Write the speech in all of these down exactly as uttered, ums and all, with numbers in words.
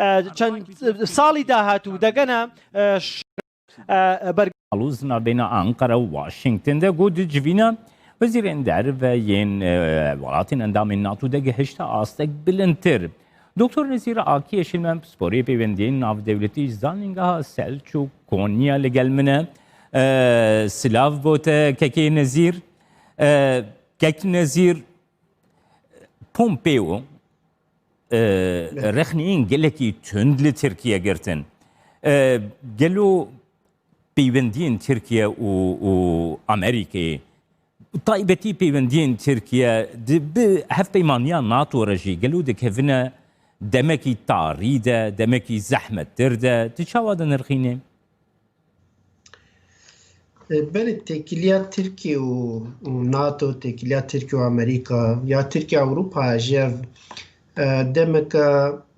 e, çend salî dahatû degene, e, ş-, e, ber Alûz navbêna Ankara û Washington de got di civîna wezîrên derve yên, e, welatên endamên NATO de gihişte astek bilindtir. Doktor Nezîr Akiyê Şilmen, pisporê pêwendiyên navdewletî ji Zanîngeha Selçûk Konya li gel min e. E, silav bo te kekê Nezîr. E, kek Nezîr, Pompeo, e, rexneyên gelekî tund li Tirkiye girtin. E, gelo peywendiyên Tirkiye û, û Amerîkayê, taybetî peywendiyên Tirkiye di, bi hevpeymaniya NATO re jî gelo dikevine demekî tarî de, demekî zehmettir de, tu çawa dinirxînî? E, belê, têkiliya Tirkiye û, û NATO, têkiliya Tirkiye û Amerîka, ya Tirkiye Ewropa jî ev, e, demeke,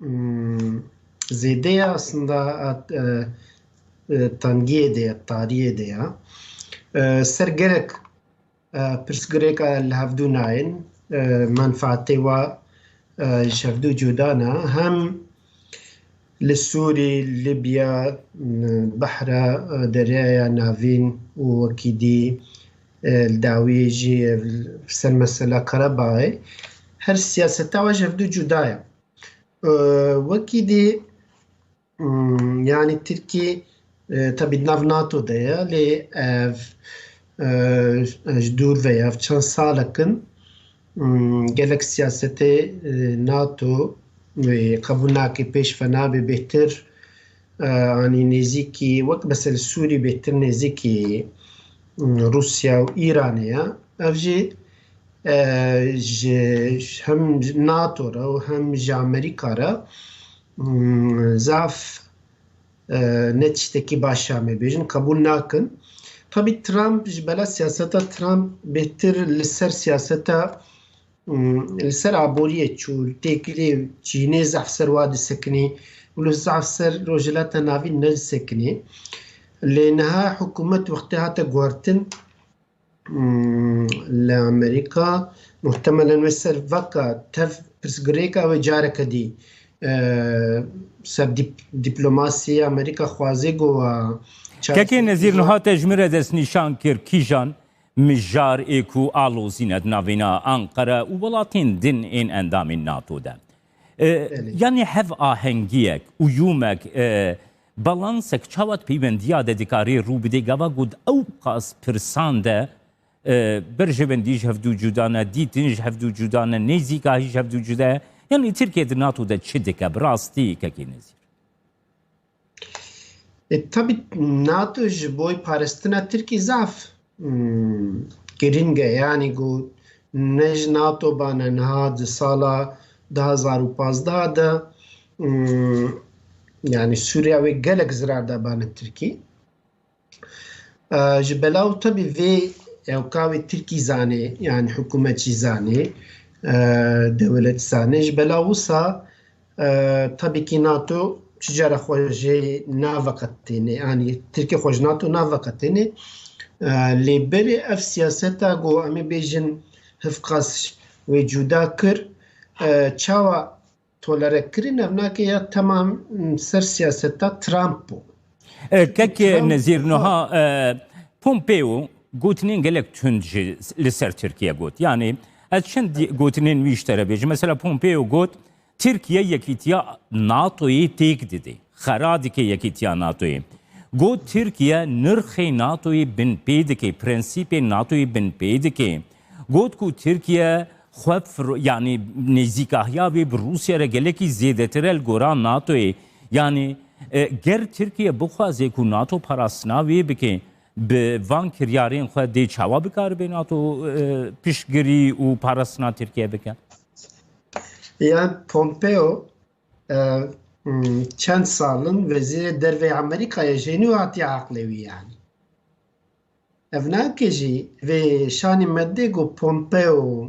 mm, zêde ye aslında, e, e, tengiyê de ye, tariyê de ye. E, ser gelek, e, pirsgirêka li hevdû nayên, e, menfaatê wa, e, ji hevdû cuda ne. Hem li Sûrî, Libya, e, Behra, e, Deryaya Navîn û wekî dî, e, li dawiyê jî, e, ser mesela Karabağê. Her siyaseta wa ji hevdû cuda ye. E, wekî dî Hmm, yanî Tirkî, e, tabi di nav NATO de ye, lê ev, e, ji dûr ve ye, ev çend salek in, hmm, gelek siyasetê, e, NATO, e, qebûl nake, pêş ve nabe bêhtir, e, anî nêzîkî, wek mesela Sûrî bêhtir nêzîkî, hmm, Rûsya û Îranê ye. Ev jî, e, ji, hem NATO re û hem ji Amerîka re Hmm, zaf, e, ne tiştekî baş e, em ê bêjin, qebûl nakin. Tabî Trump, ji bela siyaseta Trump bêhtir li ser siyaseta, hmm, li ser aboriyê çû, têkilî Çînê zaf ser wa disekinî û li zaf ser Rojhilata Navîn nedisekinî. Lê niha hikûmet wextê hate guhertin, Hmm, li Amerîka, muhtemelen wê ser veka tev pirsgirêka wê careke dî, e, ser dîp-, dîplomasiyê Amerîka xwazê ku, e, çareseriya Kekê Nezîr, niha te ji min re destnîşan kir kîjan mijar ê ku alozîne di navîna Anqara û welatên din ên endamên NATO de. E, Belê. Yanî hev ahengiyek, uyûmek, e, balansek çawa di peywendiya de dikarê rû bidê, gava ku di ew qas pirsan de, e, berjewendî ji hevdû cuda ne, dîtin ji hevdû cuda ne, nêzîkahî ji hevdû cuda ye. Yanî Tirkiye di NATO de çi dike bi rastî, Kekê Nezîr? E, tabî NATO ji bo parastina Tirkî zaf, hmm, girîng e. Yanî ku ne ji NATO bane, niha di sala du hazar û pazdeh de, hmm, yanî Sûriya wê gelek zirar da bane Tirkî. E, ji belaw tabî vê ewka wê Tirkî zanê, yanî hikûmet jî zanê, e, dewlet zanê. Ji belaw wisa, e, tabî kî NATO çi cara xwe jê naveqetêne, yanî Tirkî xwe ji NATO naveqetêne. E, lê berê ev siyaseta ku em ê bêjin hevqas wê cuda kir, e, çawa tolere kirin, ev nake ya temam ser siyaseta Trump bû. E, kek Trump Nezîr, niha, e, Pompeo gotinên gelek tund jî li ser Tirkiye got. Yanî ez çend di-, gotinên wî ji te re bêjim. Mesela Pompeo got, Tirkiye yekîtiya NATOyê têk dide. Xera dike yekîtiya NATOyê. Got Tirkiye nirxê NATOyê binpê dike, prensîpên NATOyê binpê dike. Got ku Tirkiye xwe fir-, yanî nêzîkahiya wê bi Rûsya re gelekî zêdetir e li gora NATOyê. Yanî, e, ger Tirkiye bixwaze ku NATO parastina wê bike, bi van kiryarên xwe dê çawa bikaribe NATO, e, piştgirî û parastina Tirkiye bike? Yan Pompeo, e, hmm, çend sal in wezîrê derveyê Amerîkayê jî nû hatiye aqlê wî yanî. Ev nake jî vê şanî me dê ku Pompeo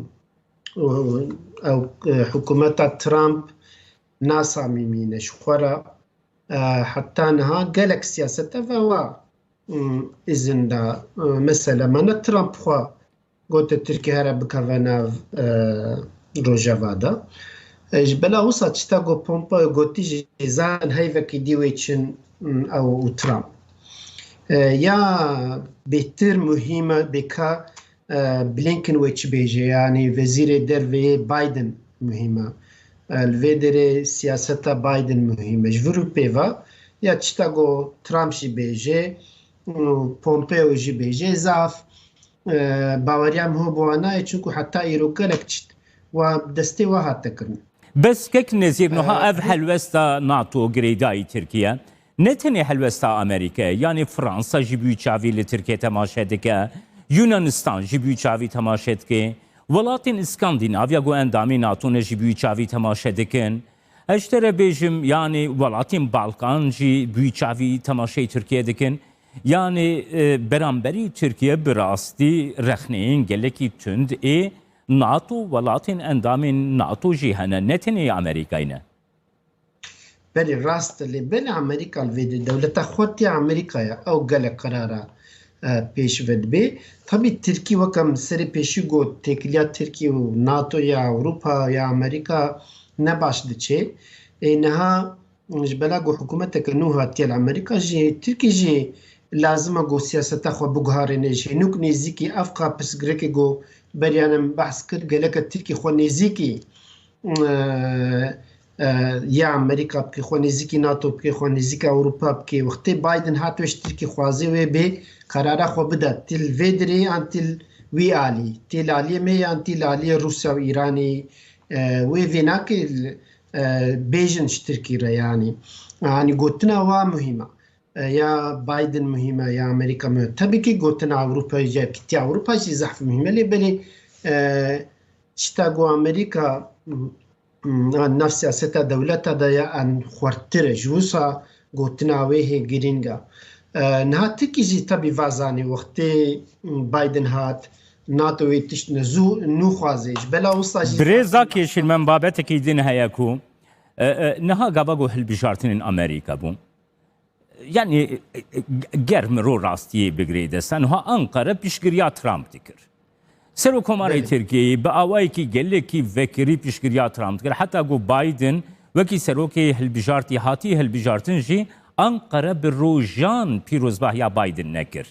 û ew, e, hikûmeta Trump nasamîmî ne ji xwe re, e, heta niha gelek siyasete ve wa, mm, îzin da. E, mesela me ne Trump xwe gote Tirkiye here bikeve nav, e, Rojava de. E, ji bela wisa çita ku Pompeo gotî jî zanin heyvekî dî wê çin, mm, ew û Trump. E, ya bêtir muhîm e, bêka, e, Blinken wê çi bêje, yanî wezîrê derve yê Biden muhîm e. E, li vê derê siyaseta Biden muhîm e. Ji vir û pê ve ya çita ku Trump jî bêje, û Pompeo jî bêje, zaf, e, baweriya min ho bi wan nayê, çunku heta îro gelek çit wa bi destê wa hate kirin. Bes kek Nezîr, niha E, ev helwesta NATO girêdayî Tirkiye, ne tenê helwesta Amerîkayê, yanî Fransa jî bi wî çavî li Tirkiye temaşe dike, Yunanistan jî bi wî çavî temaşe dike, welatên Îskandînavya ku endamê NATO ne jî bi wî çavî temaşe dikin. Ez ji te re bêjim, yanî welatên Balkan jî bi wî çavî temaşeyê Tirkiye dikin. Yanî, e, beramberî Tirkiye bi rastî rexneyên gelekî tund ê NATO, welatên endamên NATO jî hene, ne tenê yê Amerîkayê ne. Belê rast e, lê belê Amerîka li vê de dewleta xwe tê Amerîka ye, ew gelek qerara, e, pêş ve dibe. Tabî Tirkî, weke min serê pêşî got, têkiliya Tirkî û NATO ya Ewropa ya Amerîka ne baş diçe. Ê niha ji bela ku hikûmeteke nû hatiye li Amerîka jî, Tirkî jî lazim e ku siyaseta xwe biguharêne. Ji hênûk nêzîkî ev qa pirsgirêkê ku beriya ne min behs kir, geleke Tirkî xwe nêzîkî, e, e, ya Amerîka bike, xwe nêzîkî NATO bike, xwe nêzîkî Ewropa bike. Wextê Biden hat wê ji Tirkî xwazê wê bê, qerara xwe bide. Tî li vê dirê an tî li wî alî. Tê li aliyê me yan tê li aliyê Rûsya û Îranê, e, wê vê nake, e, bêjin ji Tirkî re yanî. Yanî gotina wa muhîm e. E, ya Biden muhîm e, ya Amerîka muhîm e. Tabii ki gotina Ewropa, yekîtiya Ewropa jî zehf muhîm e, lê belê, e, çita ku Amerîka, m, m, nav siyaseta dewleta de ya en xwertir e. Ji wisa gotina wê hê girîng e. E, niha Tirkî jî tabii va zanî wextê Biden hat, NATO wê tişt ne zû nû xwazê. Ji bela wisa jî Birêza Kêşîn, me babetekî din heye ku, e, e, niha gava ku hilbijartinên Amerîka bû. Yanî, e, e, ger mirov rastiyê bigirê dest, niha Ankara piştgiriya Trump dikir. Serokkomarê Belê. Tirkiyeyê bi awayekî gelekî vekirî piştgiriya Trump dikir. Heta ku Biden wekî serokê hilbijartî hatî hilbijartin jî Ankara bi rojan pîrozbahiya Biden nekir.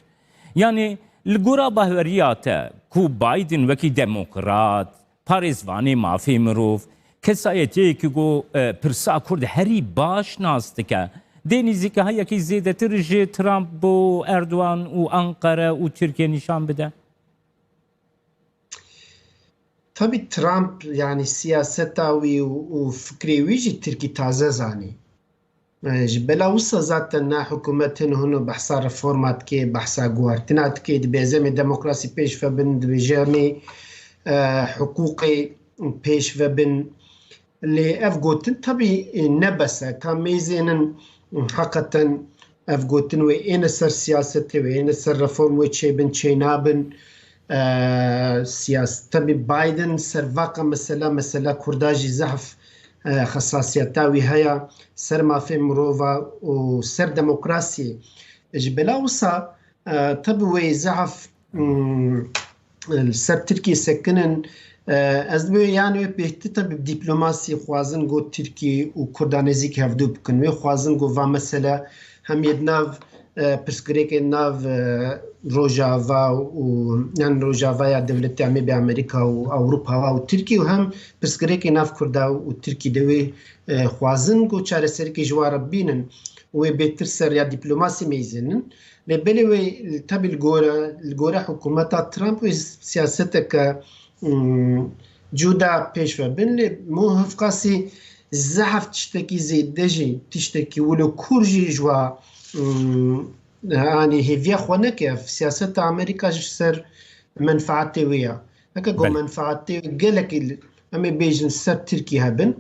Yanî li gora bahweriya te ku Biden wekî demokrat, parêzvanê mafê mirov, kesayetiyekî ku, e, pirsa Kurd herî baş nas dike, dê nêzîkahiyekî zêdetir ji Trump bo Erdogan û Ankara û Tirkiye nîşan bide? Tabii Trump, yani siyaseta wî û, û fikrê wî jî Tirkî taze zanî. E, ji bela wisa zaten na hikûmet hin hûn behsa reforma dike, behsa guhertina dike, dibêze me demokrasî pêş ve bin, dibêje me, e, hiqûqê pêş ve bin. Lê ev gotin tabî, e, ne bes e. Ka mêzênin, e, heqeten ev gotin wê êne ser siyasetê, wê êne ser reform wê çêbin, çênabin. E, siyas-, tabî Biden ser vaka mesela, mesela Kurda jî zehf, e, xesasiyeta wî heye, ser mafê mirova û ser demokrasiyê. Ji bela wisa, e, tabî wê zehf, mm, li ser Tirkiyê sekinin. E, ez dibê, yani wê pêhtir tabî diplomasî xwazin got Tirkî û Kurda nêzîk hevdû bikin. Wê xwazin got va mesele hem yê di nav, e, pirsgirêkê nav, e, Rojava û, yan Rojava ya dewletê em ê bê Amerîka û Ewropa û Tirkî û hem pirsgirêkê nav Kurda û Tirkî de wê, e, xwazin ku çareserikê ji wan re bînin û wê bêtir ser ya dîplomasî mêzênin. Lê belê wê tabî li gore, li gore hikûmeta Trump wê siyaseteke, mm, cuda pêş ve bin, lê mo hevqasî zehf tiştekî zêde jî, tiştekî wilo kûr jî ji wa, mm, anî hêviya xwe neke. Ev siyaseta Amerîka ji ser menfaatê wê ya. Neke ku Belê. menfaatê gelekî li, em ê bêjin ser Tirkî hebin,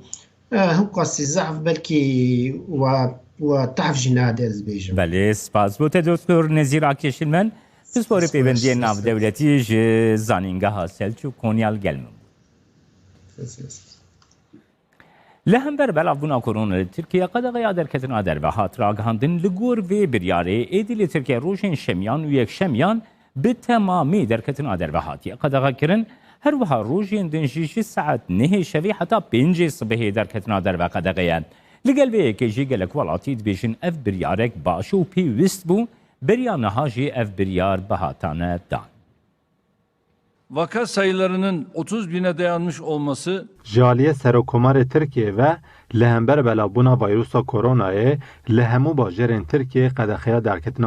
e, hewqasî zehf belkî wa, wa tehf jî nade, ez bêjim. Belê, spas bo te Doktor Nezîr Akêşilmen. Pisporê Spas, pêvendiyên spas. navdewletî ji Zanîngeha Selçûk Konyal gel min bû. Spas, spas. Li hember belavbûna korona li Tirkiye qedexeya derketina derve hat ragihandin. Li gor vê biryarê, êdî li Tirkiye rojên şemiyan û yekşemiyan bi temamî derketina derve hatiye qedexekirin. Her wiha rojên din jî ji saet nehê şevê heta pêncê sibehê derketina derve qedexe ye. Li gel vê yekê jî gelek welatî dibêjin ev biryarek baş û pêwist bû, beriya niha jî ev biryar bihatane dan. Vaka sayılarının otuz bine dayanmış olması Ji aliyê Serokkomarê Tirkiyê ve li hember belavbûna vayrusa koronayê li hemû bajêrên Tirkiyê qedexeya derketina